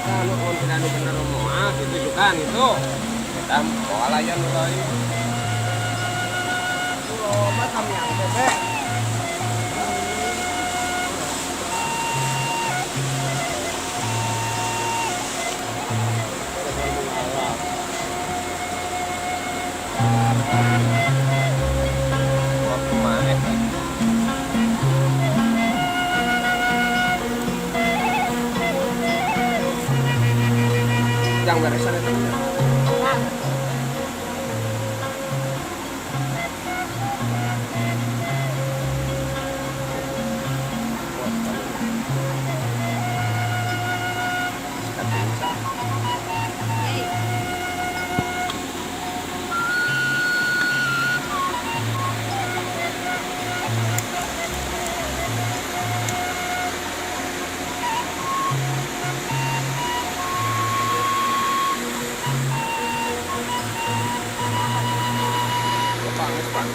Anu mun tidak anu bener moal gitu sukan gitu. Eta moal aya nu lain. Loba samyang teh, Be. Waktu mana eta? Jang beresan eta. Sikat bisa. Pak, geus, Pak.